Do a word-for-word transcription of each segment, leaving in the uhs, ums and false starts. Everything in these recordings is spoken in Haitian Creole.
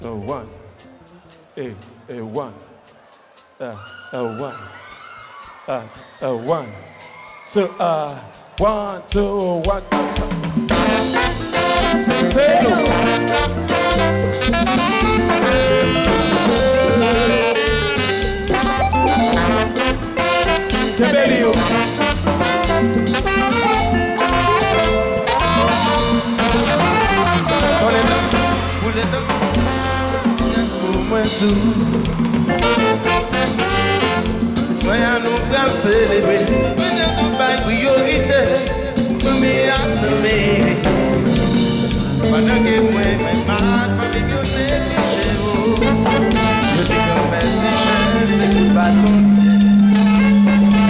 A one. A, a one. A, a one. Two, a one, two, one. Se nou. Kenbe li yo. Sonnen. Pou mwen tou. Aswè a nou pral selebre. Mwen gen tout bay priyorite. Mami a tande. Pandan ke mwen menm ak fanmi m yo neglije w. Yo di ke mèsi chen se kout baton.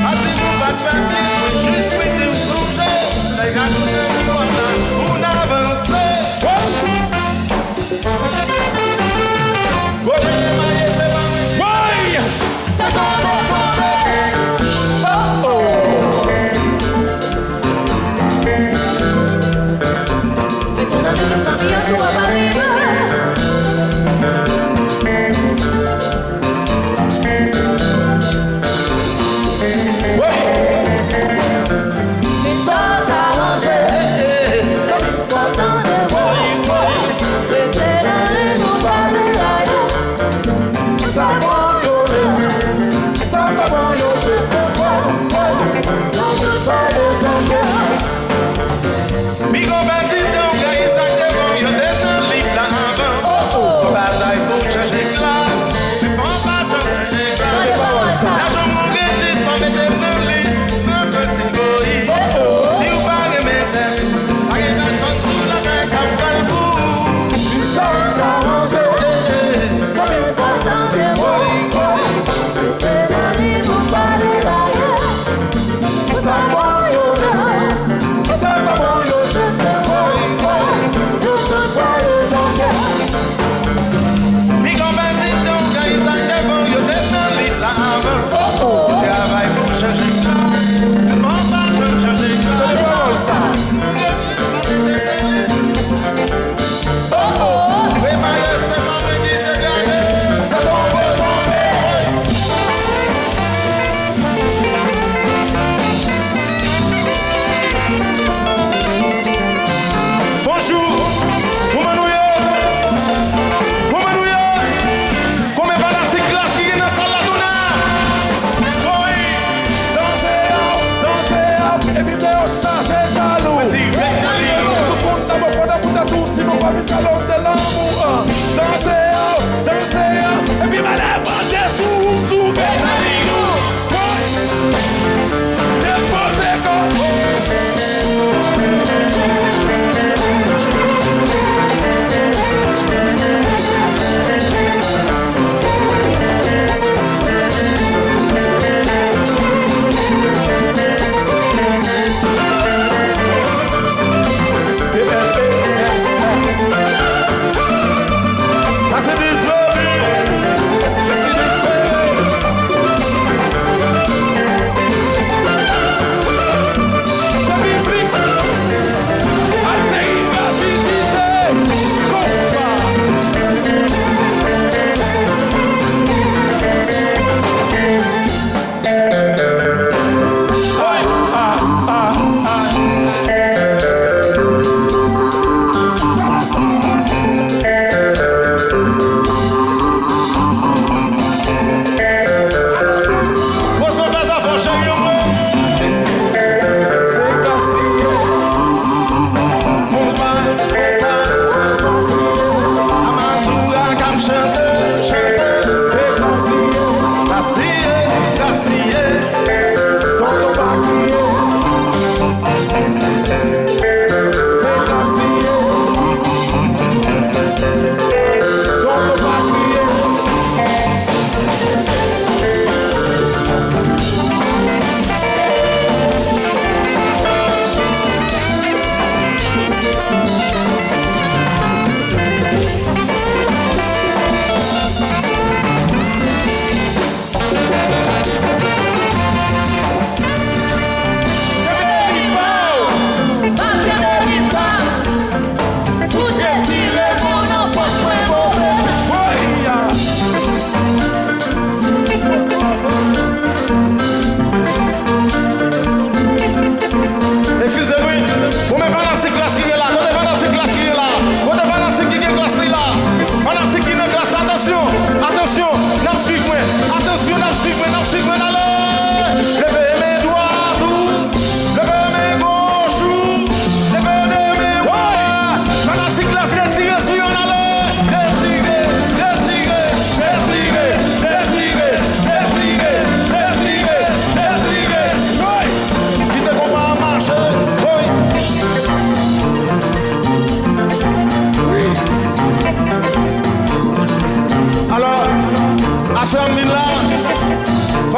Pati nou pa t fè byen, mwen jis wete w sonje. Lè gade nan miwa la, pou n avanse. Woy! Sa tonbe, tonbe. Oh, oh. Fè tsunami, fè tsunami, yon jou w ap rive. Woy! Sa ka ranje, zanmi, fò tande, woy, woy. Rete nan liy nou pa deraye. Sa bon yo menm, sa pa bon yo jete, woy, woy. Nou tout pa dezòde. Piga w pèdi tan w gaye sa k devan w, yo te nan lit la avan. Fò batay pou w chanje klas. Men fò w pa tann chanje klas. Tande pawòl sa. Lajan w rejis pa mete m nan lis. Nan kote Moyiz. Si w pa renmen tèt ou, pa gen pèsonn sou latè k ap pral pou ou. Kisa w ka ranje? Zanmi, fò tande, woy, woy. Rete nan liy nou pa deraye. Sa bon yo menm, sa pa bon yo jete, woy, woy. Nou tout pa dezòde. Piga w pèdi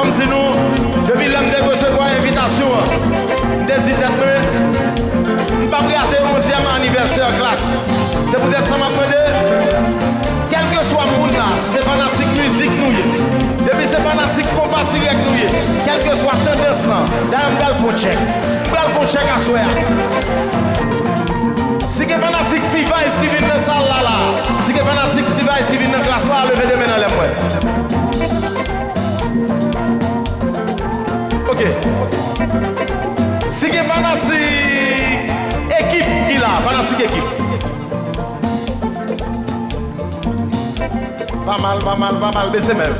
M di nou, depi lè m te resevwa envitasyon an, m te di tèt mwen, m p ap rate onzyèm anivèsè klas. Se poutèt sa m ap mande, kèlkeswa moun la, si se fanatik mizik nou ye, depi se fanatik konpa dirèk nou ye, kèlkeswa tandans lan, dayè m pral fè yon tchèk. M pral fè yon tchèk aswè a. Si gen fanatik T-Vice ki vin nan sal la la, si gen fanatik T-Vice ki vin nan klas la, leve de men anlè m wè. Ok. Si gen fanatik Ekip ki la, fanatik Ekip. Pa mal, pa mal, pa mal, bese men.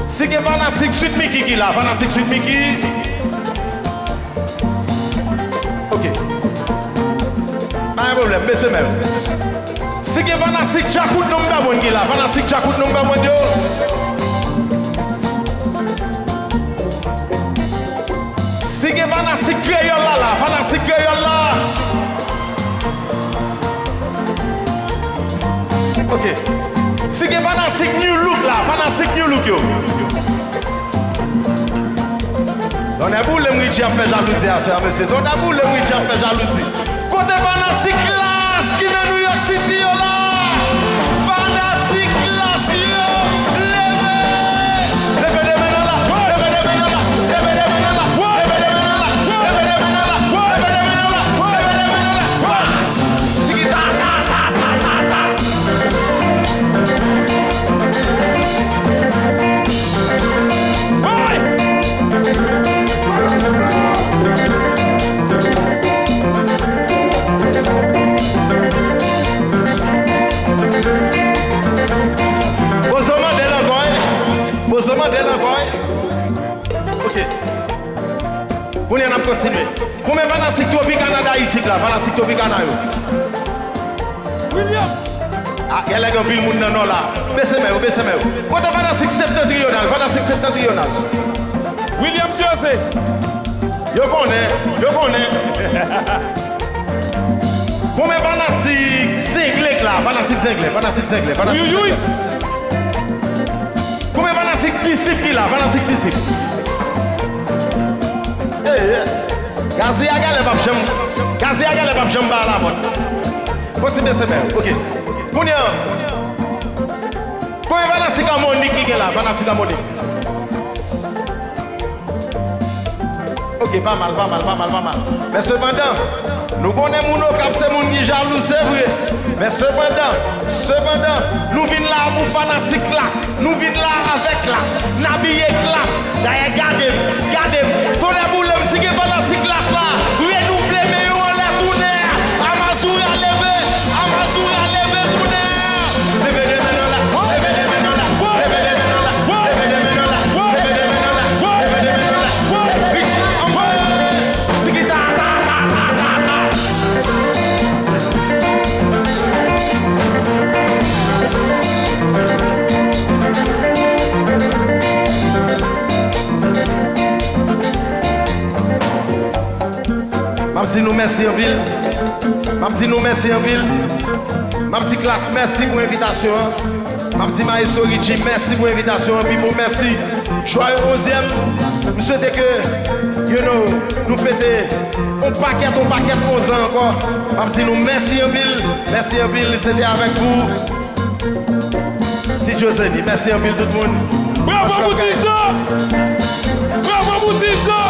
Si gen fanatik Sweet Micky ki la, fanatik Sweet Micky. Ok. Pa gen pwoblèm, bese men. Si gen fanatik Djakout Number One ki la, fanatik Djakout Number One yo. Si gen fanatik Kreyòl la la, fanatik Kreyòl la. Ok. Si gen fanatik New Look la, fanatik New Look yo. Tonnè boule m, Richie ap fè jalouzi aswè a, mesye. Tonnè boule m, Richie ap fè jalouzi. Kote fanatik Klass ki nan New York City yo la? Fanatik Klass yo, leve! Leve de men nan la, leve de men nan la, leve de men nan la, leve de men nan la, leve de men nan la, leve de men nan la, leve de men nan la. Tiki ta ta ta ta ta ta. Woy! Pozo mande l ankò, wi. Pozo mande l ankò, wi. Ok. Kounye a n ap kontinye. Konbyen fanatik Tropicana da isit la? Fanatik Tropicana yo. William! Ah, genlè gen anpil moun nan nò la. Bese men yo, bese men yo. Kote fanatik Septentrional? Fanatik Septentrional. William José. Yo konnen, yo konnen. Konbyen fanatik Zengle k la? Fanatik Zengle, fanatik Zengle, fanatik Zengle. Konbyen fanatik Disip ki la? Fanatik Disip. Hey, hey. Gazi a genlè p ap janm, Gazi a genlè p ap janm ba la mòd. Fò ti bese men yo. Ok. Kounye a, konbyen fanatik Amonik ki gen la? Fanatik Amonik. Ok, pa mal, pa mal, pa mal, pa mal. Men sepandan, nou konnen moun Okap se moun ki jalou, se vre. Men sepandan, sepandan, nou vin la pou fanatik Klass. Nou vin la avèk Klass. N abiye Klass. Dayè, gade m, gade m. Tonnè boule m, si gen fanatik Klass la, renouvle men yo anlè tounen. Amazura leve, Amazura leve tounen. Leve de men nan la, leve de men nan la, leve de men nan la, leve de men nan la, leve de men nan la, leve de men nan la. Richie, anmwey! Tiki ta ta ta ta ta ta. M ap di nou mèsi anpil. M ap di nou mèsi anpil. M ap di Klass mèsi pou envitasyon an. M ap di Maestro Richie mèsi pou envitasyon an. Pipo mèsi. Joyeux onzyèm. M swete ke, you know, nou fete yon pakèt, yon pakèt onz an ankò. M ap di nou mèsi anpil. Mèsi anpil. Se te avèk ou, Ti Joseny. Mèsi anpil tout moun. Bravo pou Ti Jo! Bravo pou Ti Jo!